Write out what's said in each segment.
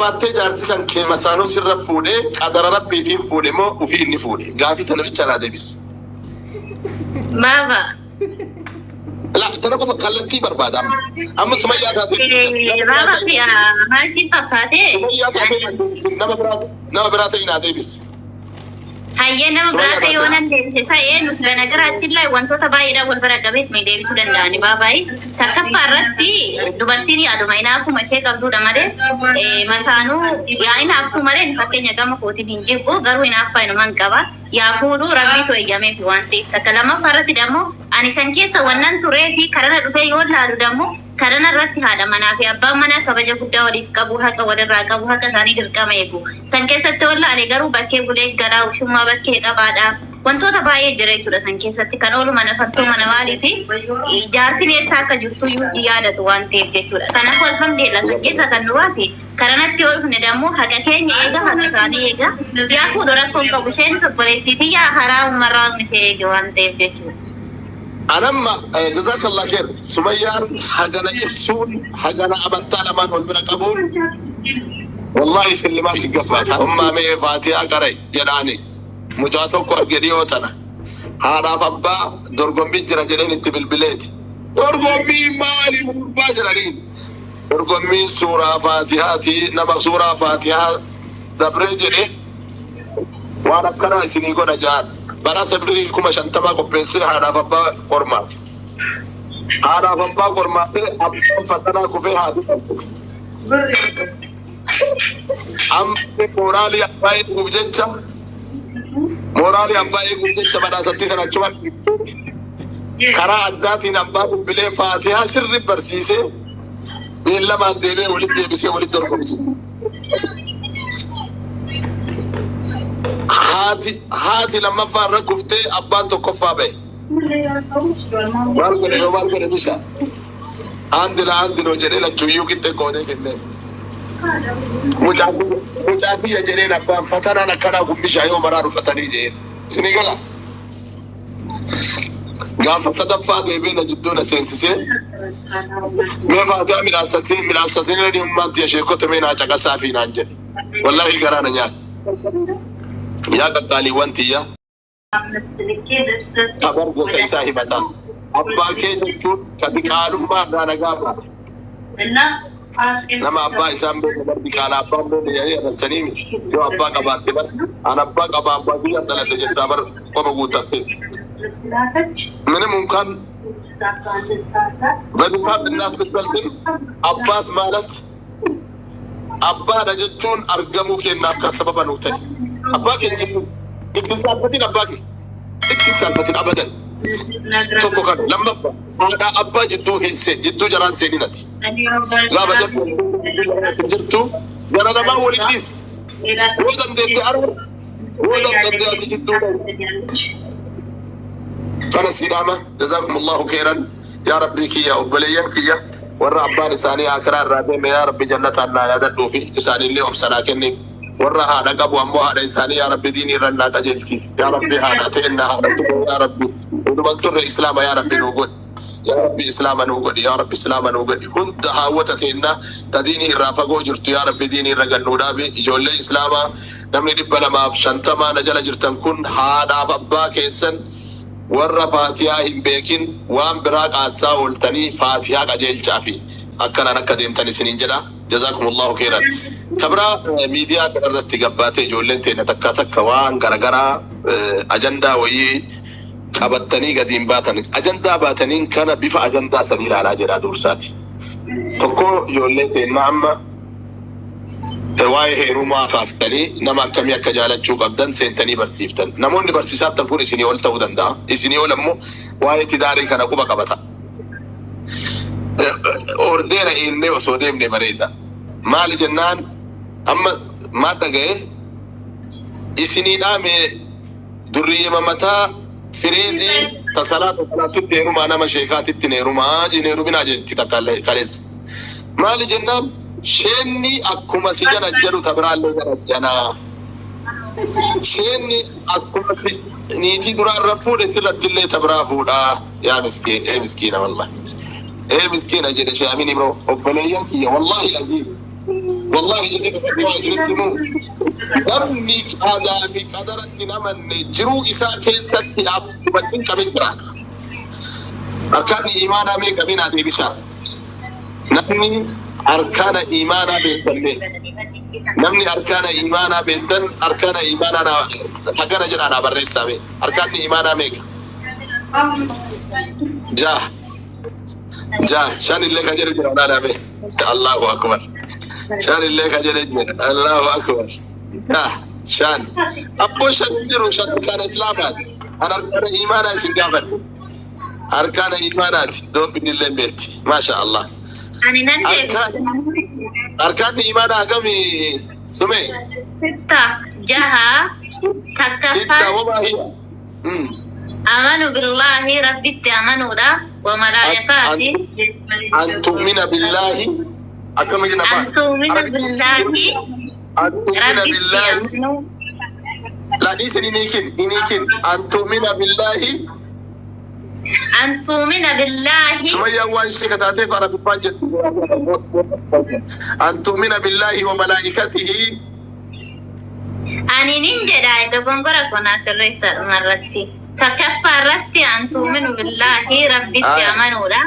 Qabaattee jaarsi kan kee masaanuu sirra fuudhee qadara rabbiitiin fuudhe moo ufii inni fuudhe? Gaafii tana bicha naa deebisi. Baaba. La tana qofa kallattii barbaada amma. Amma Sumayyaa taatee nama biraa Baaba ta'e fi maal si fakkaate? Sumayyaa taatee nama biraa ta'e naa deebisi. Hayyee, nama biraa Sumayyaa ta'e yoo taatee. nan deebise ta'ee, nuti ganagaraachillaa wantoota baay'eedhaan wal bira qabees ni deebisuu danda'ani baabaayii. Takkaffaa irratti dubartiin yaaduma inaafuma ishee qabdudha malee, masaanuu yaa inaaftuu malee, fakkeenya gama kootiin hin jibbu, garuu inaaffaa inuman qaba. Yaa fuudhuu, rabbiitu eeyyameef waan ta'eef. Takka lammaffaa irratti dammoo ani san keessa wannan turee fi karana dhufee yoo laalu, dammoo karana irratti haadha manaa fi abbaan manaa kabaja guddaa waliif qabu, haqa walirraa qabu, haqa isaanii dirqama eegu. San keessatti yoo laale garuu bakkee bulee galaa, ushummaa bakkee qabaadha. Wantoota baay'ee jira jechuudha san keessatti, kan oolu mana farsoo, mana maalii fi jaartiin eessa akka jirtu iyyuu hin yaadatu waan ta'eef jechuudha. Kanaafuu alhamdulillah, san keessa kan nu baase karanatti yoo dhufne dammoo haqa keenya eega, haqa isaanii eega. Yaa fuudhu, rakkoon qabu, isheenis obboleettii fi yaa haraa umarraa ishee eege waan ta'eef jechuudha. Anamma jazakallah khair. Sumayyaan hagana ibsuun, hagana amantaa lamaan wal bira qabuun, wallahi sillimaatti gabbaata. Ummaa mee faatihaa qarai jedhaani. Mucaa tokko arge dhiyoo tana. Haadhaaf abbaa dorgommii jira jedheen itti bilbileeti. Dorgommii maali gurbaa jedhaniin. Dorgommiin suuraa faatihaati, nama suuraa faatihaa dabree jedhe waan akkanaa isinii godha ja'an. Badhaasa birrii 50,000 qopheessee haadhaaf abbaa qormaate. Haadhaaf abbaa qormaatee, abbaan fatanaa kufee, haati qabdu. Amma mooraalii abbaa eeguuf jecha badhaasattii sana achuma karaa addaatiin abbaa bilbilee faatihaa sirri barsiisee, beellamaan deemee walitti deebisee walitti dorgomse. Haati lammaffaa irra kuftee, abbaan tokkoffaa ba'e. Maal godhe yoo maal godhe bisha? አንድ ለአንድ ነው jedhee lachuuyyuu qixxee qoodee kenneen. Mucaa biyya jedheen, abbaan fatanaan akkanaa kun bishaa yoo maraa dhufatanii jedheen. Isinii gala. Gaafa sadaffaa deebiin na jidduu na seensisee, mee faatihaa midhaasatee midhaasatee ni ummaatti sheekota mee naa caqasaa fi naan jedhe. Wallaahi garaa na nyaata. Yaa qaqqaaliiwwan tiyya. Tabargo ka isaa himatan. Abbaa kee jechuun ka diqaalummaa irraa nagaa baate. Nama abbaa isaan beekne bar diqaala abbaan beekne jedhanii arrabsanii miti. Yoo abbaa qabaatte bar an abbaa qaba, abbaa biyya dhaladhe jettaa bar qofa guuttatte. ምንም እንኳን በድካም እናት ብትበልጥም አባት ማለት abbaadha jechuun argamuu keenyaaf kan sababa nuu ta'e. Abbaa keenya jechuun itti saalfatin, abbaa kee itti saalfatin abadan. Tokko kan lammaffaa, haadha abbaa jidduu hin seen, jidduu jaraan seeninati. Gaafa jettu jirtu gara lamaan waliin dhiisi. Yoo dandeette araara, yoo dandeette ati jidduu bahi. Kana siidhaama. Jazakumullahu khairan. Yaa rabbii kiyya, obboleeyyan kiyya warra abbaan isaanii akiraa irraa deeme, yaa rabbi jannataan naa yaadadhuu fi isaaniillee obsanaa kenniif. Warra haadha qabu ammoo haadha isaanii, yaa rabbi diinii irra naa qajeelchiif. Yaa rabbi haadha ta'enna, haadha ture, yaa rabbi waluman turre islaama, yaa rabbi nuu godhi. Yaa rabbi islaama nuu godhi, yaa rabbi islaama nuu godhi. Hunda haawwata teenna ta diinii irraa fagoo jirtu, yaa rabbi diinii irra gannuu dhaabi. Ijoollee islaamaa namni 250 na jala jirtan kun, haadhaaf abbaa keessan warra faatihaa hin beekin waan biraa qaassaa ooltanii, faatihaa qajeelchaa fi akkanaan akka deemtan isiniin jedha. Jazakumullahu khairan. Kabira miidiyaa kanarratti gabbaatee ijoolleen teenya takka takka waan garagaraa ajandaa wayii qabattanii gadiin baatan, ajandaa baataniin kana bifa ajandaa sanii ilaalaa jedha dursaati. Tokko ijoollee teenya amma waa'ee heerumaa kaaftanii, nama akkamii akka jaalachuu qabdan seentanii barsiiftan. Namoonni barsiisaattan kun isinii ol ta'uu danda'a. Isinii ol ammoo waa'ee tidaarii kana quba qabata. Ordeera eennee osoo deemne bareeda. Maali jennaan, amma maal dhaga'e isinii dhaame, durriyyema mataa firiizii ta salaata salaatutti heerumaa, nama sheekaatitti hin heerumaa hin heeruminaa jetti takka kaleessa. Maali jennaan, sheenni akkuma si jala jedhu ta biraallee jala janaa. Sheenni akkuma si niitii duraa irra fuudhe sirratti illee ta biraa fuudhaa. Yaa miskiin, ee miskiina, wallahi. Ee miskiina jedhe shaamini biroo obboleeyyan kiyya, wallahi aziim. Wallahi jedhee kakadhee waa isinitti himu. Namni qadaa fi qadaratti hin amanne jiruu isaa keessatti akkuma cinqamee jiraata. Arkaanni imaanaa meeqa minaa deebisaa? Namni arkaana imaanaa beektan mee? Namni arkaana imaanaa beektan arkaana imaanaa hagana jedhaa naa barreessaa mee? Arkaanni imaanaa meeqa? Jaha. Jaha. Shan illee kan jedhu jira laala mee? Allahu akbar. Shan illee kan jedhe jira. Allahu akbar. Jaha. Shan. Abboo shan hin jiru, shan arkaana islaamaati. An arkaana imaanaa isin gaafadhe. Arkaana imaanaati. Doobbiin illee hin beekti. Maasha Allah. Ani nan deebisa. Arkaanni imaanaa hagamii, Sumee? Sitta, jaha, Sitta. Takkaffaan Wamaa hiya? Amanu billaahi, rabbitti amanuudha, wa malaayikaati. An tu'mina billaahi akkama jenna An afaan? tu'mina billaahi, An tu'mina rabbitti billaahi. amanuu. La dhiisin, iniikin iniikin an tu'mina billaahi. An tu'mina billaahi. Sumayyaan waan ishee kataateef Arabiffaan jettu. An tu'mina billaahi wa malaa'ikatihi. Ani nin jedha, dogongora konaa sirreessa dhumarratti. Takkaffaa irratti an tu'minu billaahi, rabbitti amanuudha.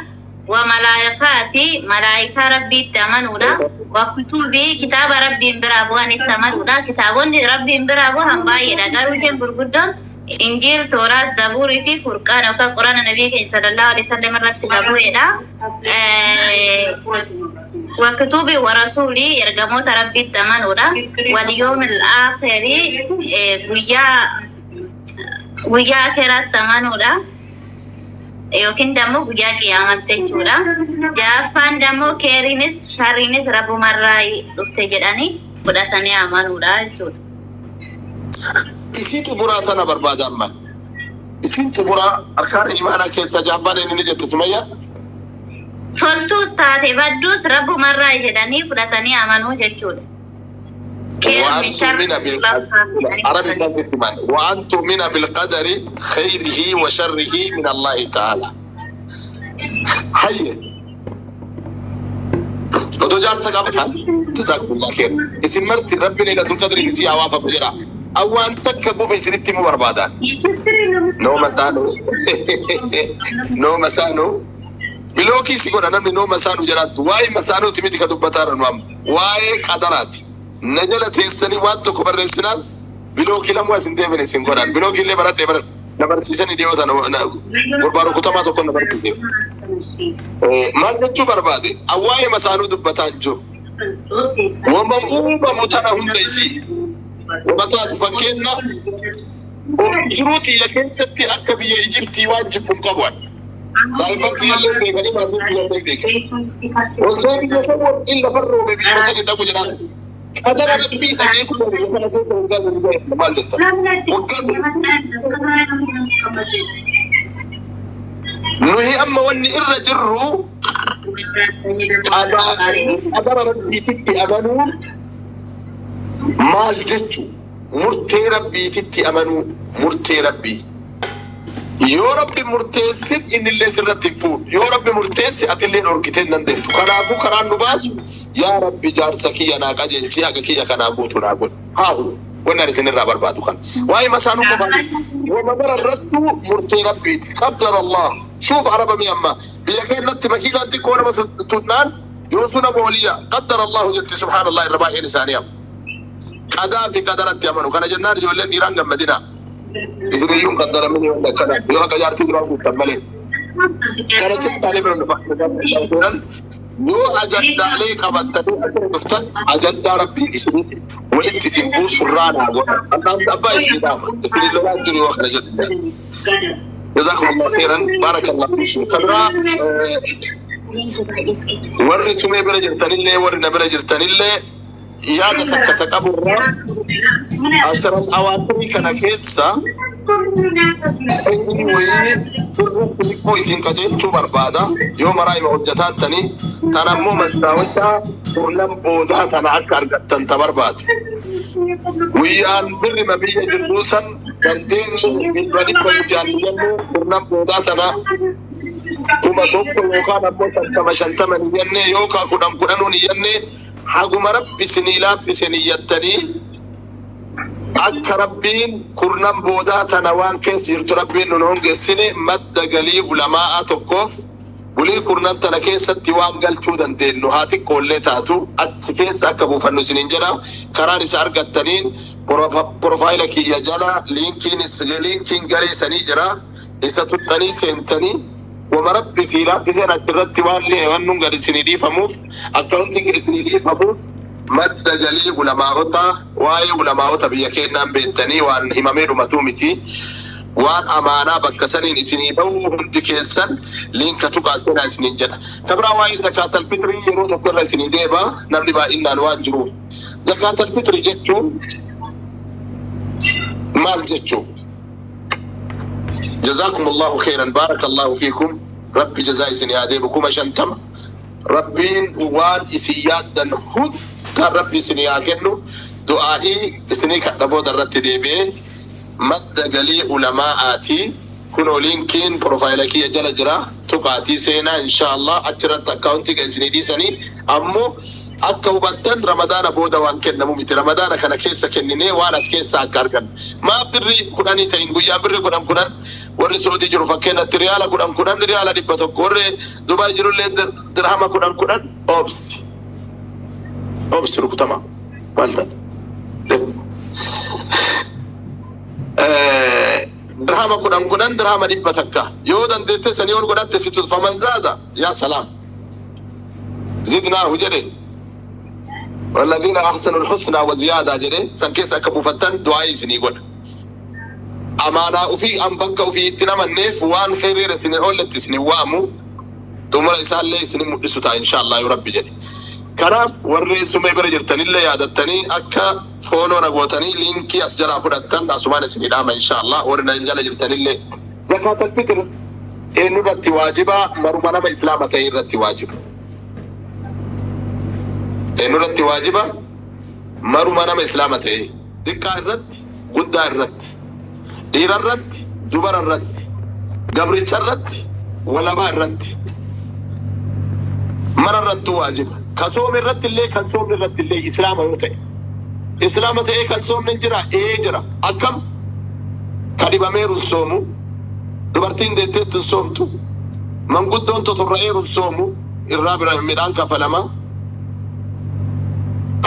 Wa malaayikaati, malaayikaa rabbiitti amanuudha. Wa kutubii, kitaaba rabbiin biraa bu'anitti amanuudha. Kitaabonni rabbiin biraa bu'an baay'eedha. Garuu isheen gurguddoon Injiil, Tooraat, Zabuurii fi Furqaan yookaan Quraana Nabii keenya sallallahu alaihi wasallam irratti kan bu'edha. Wa kutubii wa rasuulii, ergamoota rabbiitti amanuudha. Wal yoomil aakhiri, guyyaa akiraatti amanuudha. Yookiin dammoo guyyaa qiyaamatti jechuudha. Ja'affaan dammoo keeriinis sharriinis rabbumarraa dhufte jedhanii fudhatanii amanuudha jechuudha. Isii xumuraa tana barbaada amma. Isiin xumuraa arkaana imaanaa keessaa ja'affaan eenyu ni jette, Sumayyaa? Toltuus taate badduus rabbumarraa jedhanii fudhatanii amanuu jechuudha. وأن تؤمن بالقدر، عربي فاسد من وأن تؤمن بالقدر خيره وشره من الله تعالى. هيا Otoo jaarsa qabatan, jazakumullah khair. Isin marti rabbi lailatul qadri isii hawaafatu jedha. Awwaan takka qofa isinitti himuu barbaadan. Noo masaanu. Noo masaanu. Block si godha namni noo masaanu jedhaattu. Waa'ee masaanuuti miti ka dubbataa jirru amma. Waa'ee qadaraati. Na jala teessanii waan tokko barreessinaan block lamuu as hin deebine isin godhan. Block illee baradhee baradhe. Na barsiisanii dhiyoo tana gurbaa rukutamaa tokko na barsiise. Maal jechuu barbaade? Waa'ee masaanuu dubbataa hin jiru. Wama uumamu tana hunda isii. Wama taatu, fakkeenya, jiruu tiyya keessatti akka biyya Ijiptii waan jibbu hin qabu ani. Saayibban kiyyallee beekanii, maatiin kiyyallee beekan. Osoo biyya san warqiin lafarra roobe biyya san hin dhaqu jedhaan. Qadara rabbii dhagee kun biyya kana keessa waggaa 3 ga'e, maal jetta? Waggaa 3. Nuyi amma wanni irra jirru qadara rabbiititti amanuun maal jechu? Murtee rabbiititti amanuu, murtee rabbii. Yoo rabbi murteessin innillee sirratti hin fuudhu. Yoo rabbi murteesse atillee dhorkitee hin dandeettu. Kanaafuu karaan nu baasu, yaa rabbi, jaarsa kiyya naa qajeelchi, haqa kiyya kanaa guutu naa godhi. Haahu wanni ani isinirraa barbaadu kana. Waa'ee masaanuu qofaa miti. Wama bara irrattuu murtee rabbiiti. Qaddara Allah. Shuuf araba mi amma. Biyya keenyatti makiinaan xiqqoo nama tunnaan yoo suna booliya qaddara Allahu jetti, subhaanallah, irra baay'een isaanii amma. Qadaa fi qadaratti amanu. Kana jennaan ijoolleen dhiiraan gammadina. Isiniyyuu hin qaddaramin yoo akkana yoo akka jaartii duraa guuttan malee. Kana cittaalee bira dhufa. Yoo ajandaalee qabattanii asirra dhuftan, ajandaa rabbiin isinii walitti isin buusurraa naa godha. Allaan abbaa isinii dhaama. Isinii lolaa jiru yoo kana jedhu. جزاكم الله خيرا، بارك الله فيكم. Kabira warri sumee bira jirtanillee, warri na bira jirtanillee, yaada takka ta qaburraa asharal awaatirii kana keessa inni wayii irratti xiqqoo isin qajeelchuu barbaada. Yoo maraa ima hojjetaattanii tan ammoo mastaawachaa kurnan boodaa tana akka argattan ta barbaadu. Guyyaan birrima biyya jirruu san dandeenyu 100 guyyaan jennu kurnan boodaa tana 1000 yookaan ammoo 50 50 ni jenne yookaan 10 10 ni jenne. Haguma Rabbi isinii laaffise niyyattanii akka Rabbiin kurnan boodaa tana waan keessa jirtu Rabbiin nun hongessine madda galii ulamaa'aa tokkoof bulii kurnan tana keessatti waan galchuu dandeenyu haa xiqqoollee taatu achi keessa akka buufannu isiniin jedha. Karaan isa argattaniin profile kiyya jala linkiin garee sanii jira. Isa tuxxanii seentanii wama Rabbi sii laaffiseen achirratti waan waan gad isinii dhiifamuuf, akkaawuntiin gad isinii dhiifamuuf, madda galii ulamaa'ota, waa'ee ulamaa'ota biyya keenyaan beektanii waan himamee dhumatuu miti. Waan amaanaa bakka saniin isinii bahu hundi keessan linka tuqaa seenaa isiniin jedha. Kabraa waa'ee zakaatal fitrii yeroo tokko irra isinii deeba, namni baay'inaan waan jiruuf. Zakaatal fitrii jechuun maal jechuu? جزاكم الله خيرا، بارك الله فيكم، ربي جزاء isin haa deebu. 50,000 Rabbiin waan isin yaaddan hunda Rabbi isin haa kennu. Du'aa'ii isinii kadha booda irratti deebi'ee madda galii ulamaa'aati. Kunoo linkiin profile kiyya jala jira, tuqaatii seenaa. Insha Allah achirratti akkaawuntii kan isinii dhiisanii. Ammoo akka hubattan, Ramadaana booda waan kennamu miti. Ramadaana kana keessa kenninee waan as keessa akka argan maa birrii 10 ta'in guyyaa birrii 10 10, warri Saudii jiru fakkeenyatti riyaala 10 10, riyaala 100, warri Dubaay jirullee dirhama 10 10. Obsi, obsi, rukutama maal ta'a? Dirhama 10 10, dirhama 100 yoo dandeette sanii ol godhatte si faman zaada yaa salaam zidnaahu jedhe, والذين أحسنوا الحسنى وزيادة jedhe. San keessa akka buufattan du'aa isinii godha. Amaanaa ufii an bakka ufii itti namanneef waan kheyriira isinin oolletti isinin waamu, xumura isaallee isinin mul'isu ta'a insha Allah yoo Rabbi jedhe. Kanaaf warri sumee bira jirtanillee yaadattanii akka follow na gootanii linkii as jalaa fudhattan asumaan isinii dhaama insha Allah. Warri na jala jirtanillee, zakaatal fitr eenyu irratti waajiba? Maruma nama Islaama ta'e irratti waajiba. Eenyu irratti waajiba? Maruma nama Islaama ta'e, xiqqaa irratti, guddaa irratti, dhiira irratti, dubara irratti, gabricha irratti, walabaa irratti, mara irrattu waajiba. Ka soome irratti illee, kan soomne irratti illee, Islaama yoo ta'e. Islaama ta'ee kan soomne jira? Ee, jira. Akkam? Ka dhibameeru hin soomu, dubartiin deetteettu hin soomtu, manguddoon totorra'eeru hin soomu, irraa bira midhaan kafalama.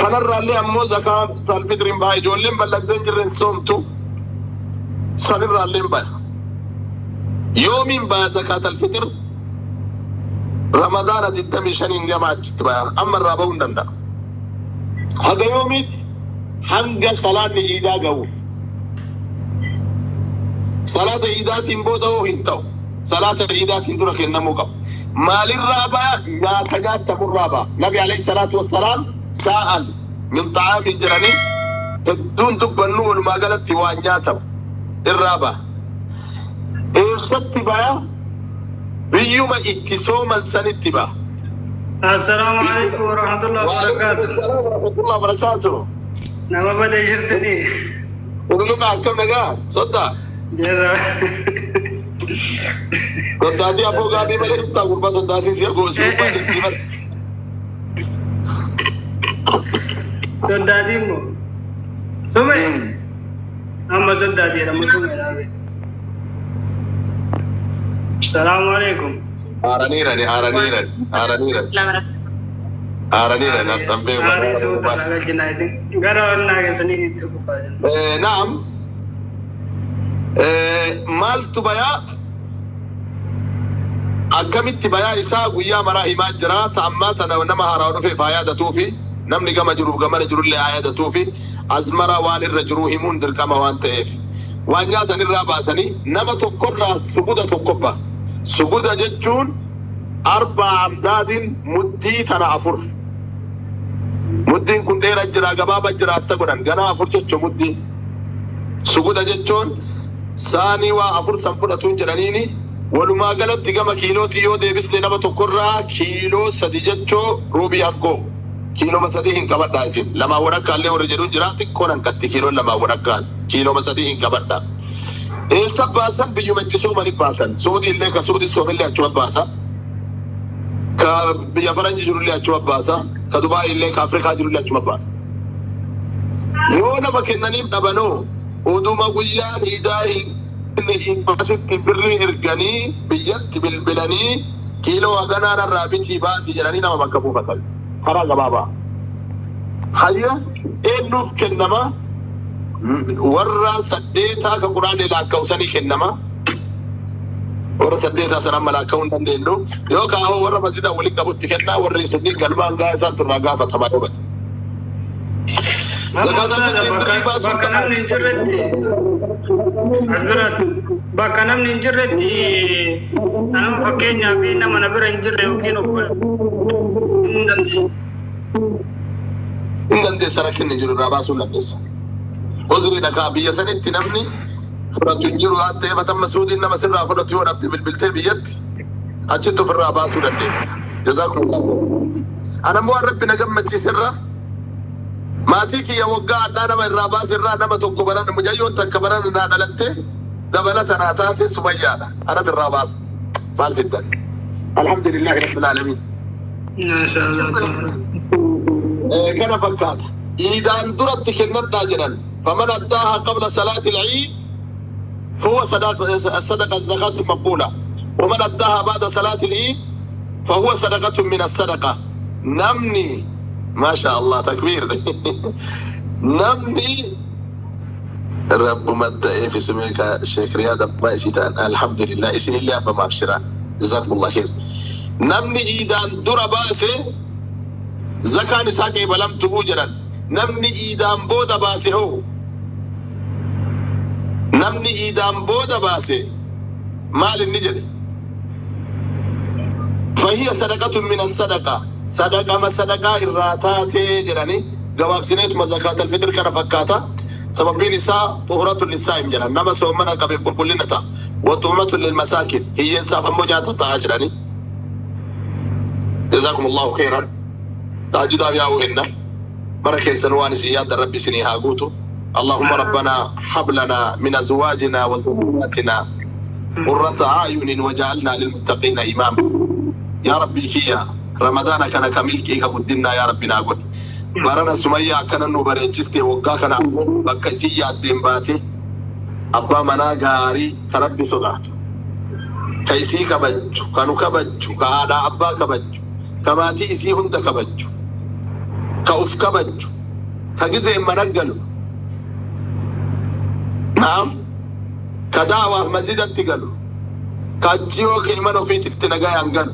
Kanarraallee ammoo zakaa alfitriin baha. Ijoolleen ballaqdeen jirre hin soomtu, sanirraallee hin baha. Yoomiin baha zakaat alfitr? Ramadaana 25n gama achitti baha. Amma irraa bahuu hin danda'a. Haga yoomiiti? Hanga salaanni iidaa ga'uuf. Salaata iidaatiin booda hoo hin ta'u. Salaata iidaatiin dura kennamuu qaba. Maalirraa ba'a? Nyaata nyaatamurraa ba'a. Nabi alayhi salaatu wassalaam saa'an min xa'aamin jedhanii hedduun dubbannu, walumaa galatti waan nyaatamu irraa ba'a. Eessatti ba'a? Biyyuma itti sooman sanitti ba'a. Assalaamu alaikum warahmatullahi wabarakatuh. Assalam warahmatullahi wabarakatuh. Nama badee jirtanii. Ululuqa, akkam nagaa? Soddaa. Jirra. Soddaatii afoo gaabii malee dhuftaa gurbaa soddaatii si agoo si gubbaa jirti bara. Soddaatii immoo. Sume. Amma soddaatii jedhamu sume dhaabe. Salaamu alaikum. Aaraniirani, aaraniirani, aaraniirani, aaraniirani dambee. Aarii suuta galchinaa isin. Gara onnaa keessanii itti fufaa jiru. Naam. Maaltu bayaa? Akkamitti bayaa isaa guyyaa maraa himaa jira. Ta ammaa tana nama haaraa dhufeef haa yaadatuufi, namni gama jiruuf gamana jirullee haa yaadatuufi, azmara waan irra jiruu himuun dirqama waan ta'eef. Waan nyaatan irraa baasanii nama tokkorraa suguda tokko ba'a. Suguda jechuun arbaa amdaadin, muddii tana afur. Muddiin kun dheera jira, gabaaba jira, atta godhan ganaa afur jechuun muddiin. Suguda jechuun saanii waa afur san fudhatuun jedhaniini. Walumaa galatti gama kiilootii yoo deebisne, nama tokkorraa kiiloo 3 jechoo ruubii hakkoo kiilooma 3 hin qabadhaa. Isin lamaan wadhakkaallee warri jedhuun jira, xiqqoon hanqatti. Kiiloon lamaan wadhakkaan kiilooma 3 hin qabadhaa. Eessa baasan? Biyyuma itti soomani baasan. Suudii illee, ka Suudii soomillee achuma baasa. Ka biyya faranji jirullee achuma baasa. Ka Dubaay illee, ka Afrikaa jirullee achuma baasa. Yoo nama kennaniif dhabanoo, oduma guyyaan iidaa hin baasitti birrii erganii, biyyatti bilbilanii, kiiloo haganaa narraa bitii baasii jedhanii nama bakka buufatan. Karaa gabaabaa. Hayya, eenyuuf kennama? Warra saddeetaa ka Quraanni laakka'u sanii kennama. Warra saddeetaa sana amma laakka'uu hin dandeenyu. Yoo kaa'oo warra masjida waliin qabutti kennaa, warri sunni galmaan gaa isaan turraa gaafatamaa dhobate. Bakka namni hin jirretti, as biratti, bakka namni hin jirretti, nama fakkeenyaaf nama na bira hin jirre yookiin obbo hin dandeessu. Hin dandeessa, rakkinni jiru irraa baasuu hin dandeessa. Uzrii dhakaa biyya sanitti namni fudhatu hin jiru waan ta'eef, atamma Suudiin nama sirraa fudhatu yoo dhabde, bilbiltee biyyatti achitti ofirraa baasuu dandeetta. Jazaakumullah. Anammoo waan Rabbi na gammachiiserra, maatii kiyya waggaa addaa nama irraa baaserraa nama tokko baran, mucayyoon takka baran naa dhalatte, dabalata naa taate, Sumayyaadha. Anatu irraa baasa. Maal fiddan? Alhamdulillahi Rabbil Aalamiin. Maashaallah. Kana fakkaata. Iidaan duratti kennadhaa jedhan. فمن أداها قبل صلاة العيد فهو صدقة، صدقة زكاة مقبولة، ومن أداها بعد صلاة العيد فهو صدقة من الصدقة. Namni، ما شاء الله، تكبير. Namni رب مد في سميك شيخ رياض أبا إسيتان، الحمد لله، إسن الله أبا مابشرا، جزاكم الله خير. Namni iidaan dura baase zakaan isaa qeebalamtuu jedhan. Namni iidaan booda baase hoo? Namni iidaan booda baase maal inni jedhe? فهي صدقة من الصدقة، صدقة ما صدقة irraa taatee jedhani. Gabaabsineetuma زكاة الفطر kana fakkaata. Sababbiin isaa طهرة للصائم jedhan, nama soomana qabeef qulqullina ta'a, وطعمة للمساكين, hiyyeessaaf ammoo nyaata ta'a jedhani. جزاكم الله خيرا. Tahajjudaaf yaa'uu henna. Mara keessan waan isin yaaddan Rabbi isinii haa guutu. اللهم ربنا هب لنا من أزواجنا وذرياتنا قرة أعين وجعلنا للمتقين إماما. Yaa Rabbii kiyya, Ramadaana kana ka milkii ka guddinaa yaa Rabbi naa godhi. Barana Sumayyaa akkana nu bareechiste, waggaa kana ammoo bakka isin yaaddeen baate, abbaa manaa gaarii ka Rabbi sodaatu, ka isii kabajju, ka nu kabajju, ka haadhaa abbaa kabajju, ka maatii isii hunda kabajju, ka uf kabajju, ka gizeen mana galu, naam, ka daawaaf masjidatti galu, ka achi yoo ka'e mana ofiititti nagayaan galu,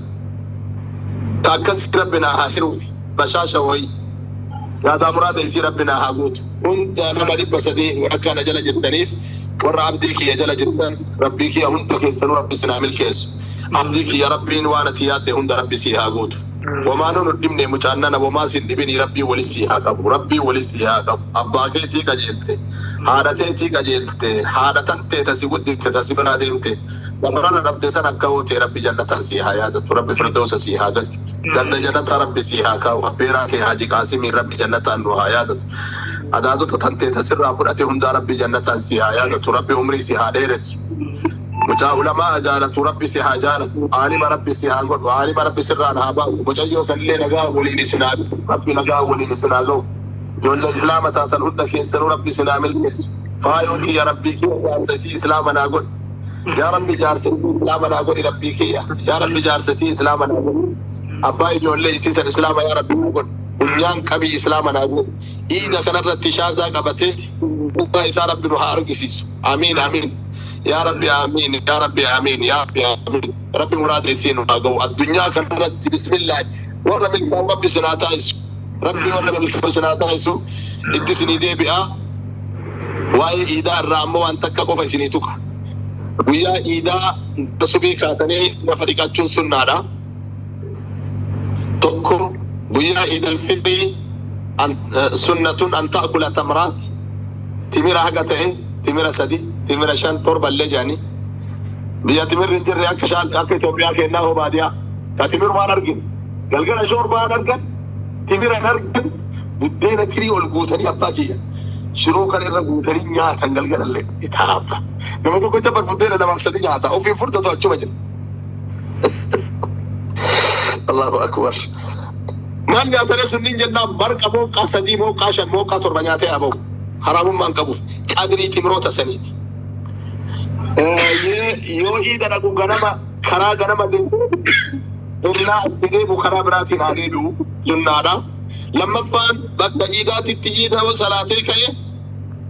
ka akkas Rabbi naa haa hiruufi. Bashaasha wayii yaadaa muraada isii Rabbi naa haa guutu. Hunda nama 300 warra na jala jirtaniif, warra abdii kiyya jala jirtan, Rabbii kiyya hunda keessanuu Rabbi sinaa milkeessu. Abdii kiyya, Rabbiin waan ati yaadde hunda Rabbi sii haa guutu. Wamaa nu dhibne mucaannana, wamaa sin dhibini. Rabbii wali sii haa qabu, Rabbii wali sii haa qabu. Abbaa keetii qajeelte, haadha teetii qajeelte, haadha tantee tasi guddifte, tasi biraa deemte, dabarana dhabde san akka hootee Rabbi jannataan sii haa yaadatu, Rabbi firdoosa sii haa galchu, ganda jannata Rabbi sii haa kaa'u. Abbeeraa kee Haji Qaasimiin Rabbi jannataan nu haa yaadatu. Adaadota tantee tasirraa fudhate hundaa Rabbi jannataan sii haa yaadatu. Rabbi umrii si haa dheeressu. Mucaa ulamaa jaalatu Rabbi si haa jaalatu. Aalima Rabbi si haa godhu. Aalima Rabbi sirraan haa baasu. Mucayyoo sanillee nagaa waliin isin haa, Rabbi nagaa waliin isin haa ga'u. Ijoollee Islaama taatan hunda keessanuu Rabbi isin haa milkeessu. Faayoo tiyya, Rabbii kiyya, jaarsa isii Islaama naa godhi. Yaa Rabbi, jaarsa isii Islaama naa godhi. Rabbii kiyya, yaa Rabbi, jaarsa isii Islaama naa godhi. Abbaa ijoollee isii san Islaama yaa Rabbi naa godhi. Funyaan qabii Islaama naa godhi. Iida kanarratti shaazaa qabateeti dhugaa isaa Rabbi nu haa argisiisu. Amiin, amiin, yaa Rabbi, amiin, yaa Rabbi, amiin, yaa Rabbi, amiin. Rabbi muraada isii nu haa ga'u addunyaa kanarratti. Bismillah, warra milkaa'u Rabbi isin haa taasisu. Rabbi warra milkaa'u isin haa taasisu. Itti isinii deebi'a. Waa'ee iidaa irraa ammoo waan takka qofa isinii tuqa. Guyyaa iidaa subii kaatanii lafa dhiqachuun sunnaadha. Tokko, guyyaa iidal fixrii سنة أن تأكل تمرات، timira haga ta'e, timira sadi, timira shan, torba illee jedhanii. Biyya timirri hin jirre akka shaan akka Itoophiyaa kennaa hoo, baadiyaa ka timirumaan argin, galgala shoorbaan argan, timira hin argan, buddeena tirii ol guutanii, abbaa kiyya, shiroo kana irra guutanii nyaatan galgalallee itaabba. Nama tokko bar buddeena lamaaf sadi nyaata, ofiin furdatu achuma jira. Allahu akbar. Maal nyaatanii sunniin jennaan marqa mooqaa 3 mooqaa 5 mooqaa 7 nyaatee haa ba'u. Haraamummaan qabuuf qadrii timroota saniiti. Yoo iida dhaqu ganama karaa ganama deemu innaa itti deebi'u karaa biraatiin haa deebi'u sunnaadha. Lammaffaan bakka iidaatitti iida yoo salaatee ka'e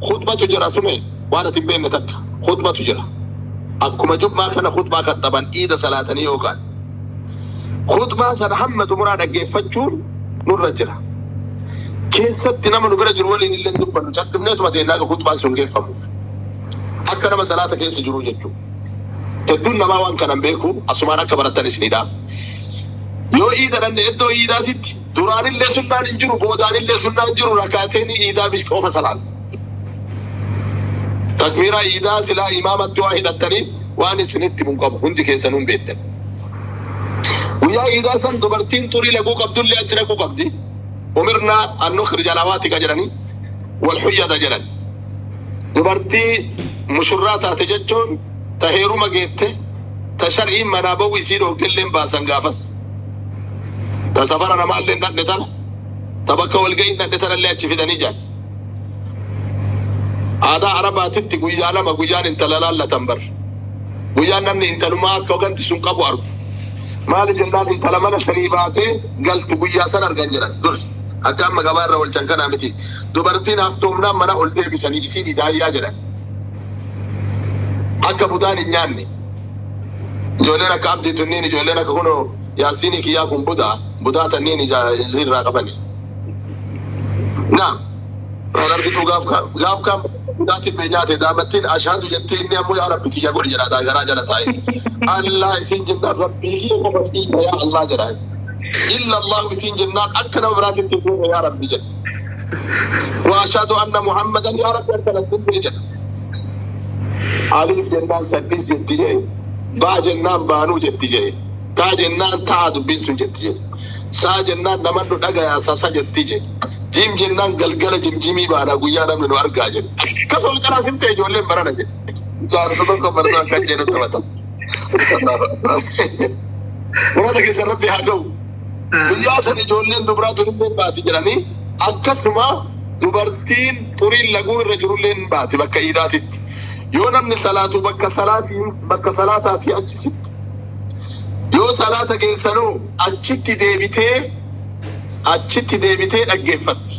khutbatu jira sume waan ati hin beekne takka khutbatu jira. Akkuma jum'aa kana khutbaa kattaban iida salaatanii yookaan khutbaa sana hamma xumuraa dhaggeeffachuun nurra jira. Keessatti nama nu bira jiru waliin illee dubbannu cal'ifneetuma teennaa akka khutbaan sun geeffamuuf. Akka nama salaata keessa jiru jechuudha. Hedduun namaa waan kanan beeku asumaan akka baratan isinidha. Yoo iida dhanne iddoo iidaatitti duraanillee sunnaan hin jiru boodaanillee sunnaan hin jiru rakaateen iidaa qofa salaan. Takbiiraa iidaa silaa imaamatti waa hidhattaniif waan isinitti mun qabu hundi keessanuu hin beektan. Guyyaa iidaa san dubartiin xurii laguu qabdullee achi dhaquu qabdi. Umirnaa an nukhrija alawaatika jedhanii wal huyyada jedhan. Dubartii mushurraa taate jechuun ta heeruma geette ta shar'iin manaa ba'uu isii dhooggelleen baasan gaafas. Ta safara namaallee hin dhaqne tana ta bakka walga'ii hin dhaqne tanallee achi fidanii jedhan. Aadaa Arabaatitti guyyaa lama guyyaan intala laallatan bar. Guyyaan namni intalumaa akka ganti sun qabu argu. Maali jennaan intala mana sanii baatee galtu guyyaa san argan jedhan dur. Akka amma gabaa irra oolchan kanaa miti. Dubartiin haftoomnaan mana ol deebisanii isiin idaayyaa jedhan. Akka budaan hin nyaanne. Ijoolleen akka abdii tunniin ijoolleen akka kunoo yaasiinii kiyyaa kun budaa budaa tanniin irraa qabani. Naam. Waan argitu gaaf gaaf kaan budaa tibbee nyaate daamattiin ashaatu jettee inni ammoo yaa rabbi kiyya godhi jedha garaa jala taa'e. Allah isin jennaan rabbii kiyya qofa kiyya yaa Allah jedha. Illa Allah isin jennaan akka nama biraatitti hin goone yaa rabbi jedha. Wa ashhadu anna Muhammadan yaa rabbi akka natti jedha. Aliif jennaan sadis jetti jee. Baa jennaan baanuu jetti jee. Taa jennaan taa dubbiin sun jetti jee. Saa jennaan namannu dhagayaa sasa jetti jee. Jim jennaan galgala jimjimii baana guyyaa namni nu argaa jedhe. Akkas ol qaraa simte ijoolleen barana jedhe. Jaarsa tokko barnoo akkan jedhu taphata. Muraasa keessa rabbi haa ga'u. Guyyaa san ijoolleen dubaraa tunillee baati jedhanii akkasuma dubartiin xuriin laguu irra jirullee hin baati bakka iidaatitti. Yoo namni salaatu bakka salaatiin bakka salaataatii achi sitti. Yoo salaata keessanuu achitti deebitee dhaggeeffatti.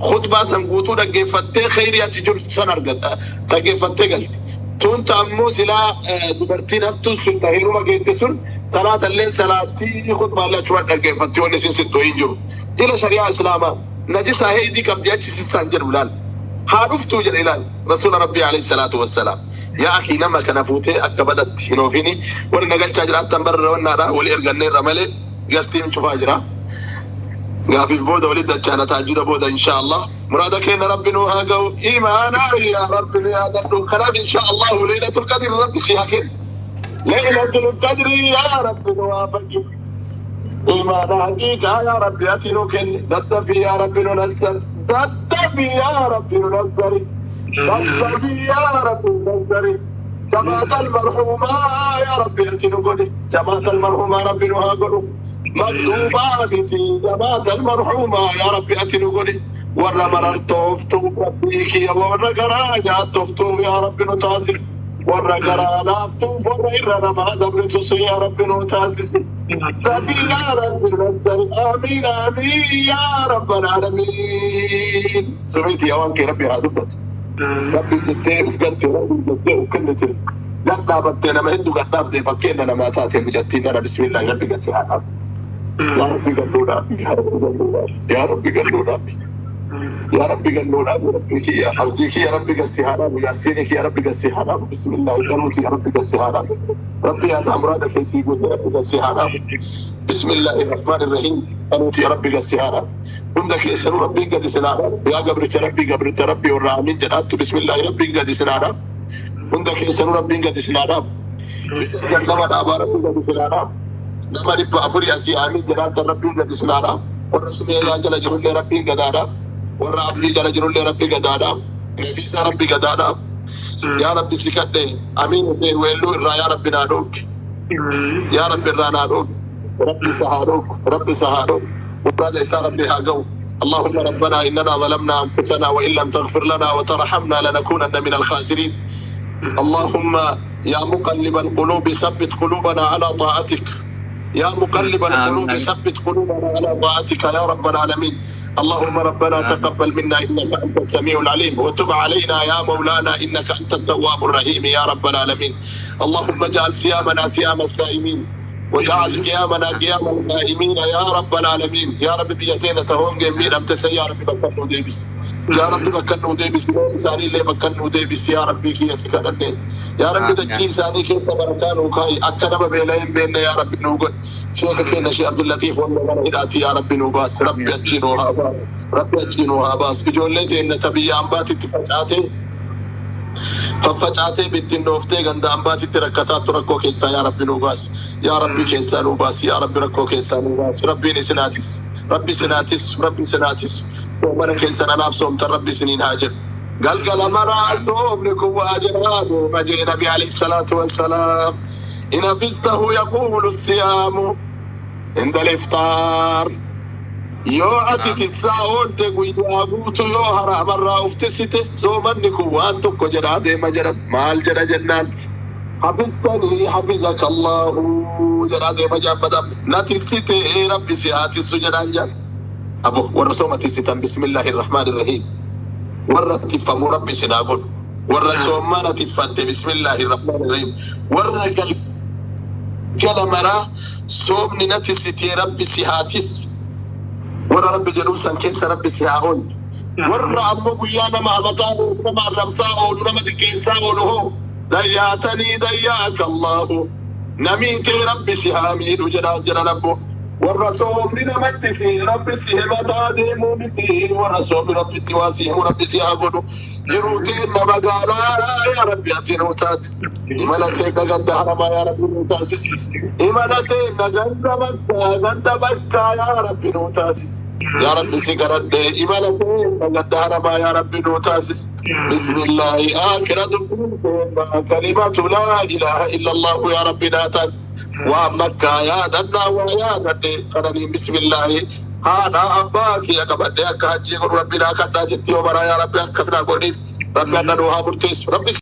Khutbaa san guutuu dhaggeeffattee khayrii achi jiru san argatta dhaggeeffattee galti. Tunta ammoo silaa dubartiin haftuun sun ta heeruma geette sun salaatallee salaattii khutbaallee achuma dhaggeeffatti wanni isin sittu hin jiru. Ila shari'aa islaamaa najisaa heydii qabdi achi sissaan jedhu ilaal. Haa dhuftuu jedhe ilaal. Rasuula Rabbii alayhi salaatu wassalaam. Yaa akii nama kana fuutee akka badatti hin oofini. Warri nagalchaa jiraattan barra wannaadha walii erganneerra malee gastiin cufaa jira. Gaafiif booda walitti dachaana taajjuda booda insha Allah. Muraada keenya rabbi nu haa ga'u. Imaana yaa rabbi nu yaadadhu. Kanaaf insha Allah Laylatul Qadr rabbi si haa kennu. Laylatul Qadr yaa rabbi nu haa fayyu. Imaana haqiiqaa yaa rabbi ati nu kenni. Daddafi yaa rabbi nu nassari. Daddafi yaa rabbi nu nassari. Daddafi yaa rabbi nu nassari. جماعة المرحومة يا ربي أنت نقولي جماعة المرحومة ربي نها قولوا مكتوبة بتي جماعة المرحومة يا ربي أنت نقولي ورا مررتوفتو ربيك يا ورا قراجا توفتو يا ربي نتعزز ورا قرالافتو ورا إرنا ما دبرتو يا ربي نتعزز ربي يا ربي نزل آمين آمين يا رب العالمين سمعتي يا وانكي ربي هذا Rabbi jettee uf galte rabbi jettee uf kennite gadhaabattee nama hedduu gadhaabdee fakkeenya namaa taate mucattiin nana bismillah rabbi gasi haa dhaabu. Yaa rabbi galluudhaaf yaa rabbi galluudhaaf yaa rabbi galluudhaaf yaa rabbi galluudhaaf rabbi kiyya abdii kiyya rabbi gasi haa dhaabu yaasiini kiyya rabbi gasi haa dhaabu bismillah galuuti yaa rabbi gasi haa dhaabu rabbi yaa muraada keessii guute rabbi gasi haa dhaabu bismillahi rahmaani rahiim galuuti yaa rabbi gasi haa dhaabu. Hunda keessanuu rabbiin gadi sinaadha. Yaa gabricha rabbii gabricha rabbii warra amiin jedhaattu bismillaahi rabbiin gadi sinaadha. Hunda keessanuu rabbiin gadi sinaadha. Nama dhaabaa rabbiin gadi sinaadha. Nama 400 asii amiin jedhaattan rabbiin gadi sinaadha. Warra sumeeyaa jala jirullee rabbiin gadaadha. Warra abdii jala jirullee rabbi gadaadha. Nafiisaa rabbi gadaadha. Yaa rabbi si kadhe amiin Hussein weelluu irraa yaa rabbi naa dhoogi. Yaa rabbi irraa naa dhoogi. Rabbi isa haa dhoogu. Rabbi isa haa dhoogu. Muraada isaa Rabbi haa ga'u. اللهم ربنا إننا ظلمنا أنفسنا وإن لم تغفر لنا وترحمنا لنكونن من الخاسرين. اللهم يا مقلب القلوب ثبت قلوبنا على طاعتك. يا مقلب القلوب آمين. ثبت قلوبنا على طاعتك يا رب العالمين. اللهم ربنا تقبل منا إنك أنت السميع العليم، وتب علينا يا مولانا إنك أنت التواب الرحيم يا رب العالمين. اللهم اجعل صيامنا صيام الصائمين، واجعل قيامنا قيام القائمين يا رب العالمين. يا رب biyya teena ta hongeen miidhamte san yaa Rabbi bakka nuu deebisi. Yaa Rabbi bakka nuu deebisi. Isaanii illee bakka nuu deebisi yaa Rabbi kiyya si kadhanne. Yaa Rabbi dachii isaanii keessa barakaa nuu kaa'i. Akka nama beela'ee hin beekne yaa Rabbi nuu godhi. Sheeka keenya Sheekh Abdullatiif wanda mana hidhaati yaa Rabbi nuu baasi. Rabbi achii nuu haa baasu. Rabbi achii nuu haa baasu. Ijoollee teenya ta biyya ambaatitti facaatee faffacaatee bittinnooftee ganda ambaatitti rakkataattu rakkoo keessaa yaa Rabbi nuu baasi. Yaa Rabbi keessaa nuu baasi. Yaa Rabbi rakkoo keessaa nuu baasi. Rabbiin isinaatis. Rabbi isinaatis. Rabbi isinaatis. Soomana keessan anaaf soomtan Rabbi isiniin haa jedhu. Galgala maraa soomni kun waa jedhaa deema jee Nabi alayhi salaatu wassalaam. إن حفظته يقول الصيام عند الإفطار. Yoo ati tissaa oolte guyyaa guutuu yoo haraamarraa uftisite soomanni kun waan tokko jedhaa deema jedhan. Maal jedha jennaan, حفظتني حفظك الله jedhaa deema jaabbatan. Na tissite, Rabbi si haa tissu jedhaan jedhan. Abo warra sooma tissitan, بسم الله الرحمن الرحيم, warra tiffamu Rabbi sinaa godhu. Warra soomana tiffatte, بسم الله الرحمن الرحيم, warra galgala maraa soomni na tissitee Rabbi si haa tissu warra Rabbi jedhuu san keessa Rabbi si haa oolchu. Warra ammoo guyyaa nama hamataa oolu, nama arrabsaa oolu, nama xiqqeessaa oolu hoo, ضيعتني ضيعك الله, namiitee Rabbi si haa miidhu jedhaan jedhan. Abbo warra soomni namatti si Rabbi si himataa deemuu miti, warra soomni Rabbitti waa si himu Rabbi si haa godhu. Jiruu teenna magaalaa yaa Rabbi ati nuu taasisi. Imala teenna ganda haramaa yaa Rabbi nuu taasisi. Imala teenna ganda Makkaa, ganda Makkaa yaa Rabbi nuu taasisi. Yaa Rabbi si kadhadhe, imala teenna ganda haramaa yaa Rabbi nuu taasisi. بسم الله آخرة كلمة لا إله إلا الله يا ربي لا taasisi. Waa Makkaa yaadannaa waa yaadadhe kananiin بسم الله haadha abbaa kiyya qabadhe akka hajjii godhu Rabbi naa kadhaa jetti yoo maraa. Yaa Rabbi akkas naa godhiif. Rabbi anna nuu haa murteessu. Rabbi.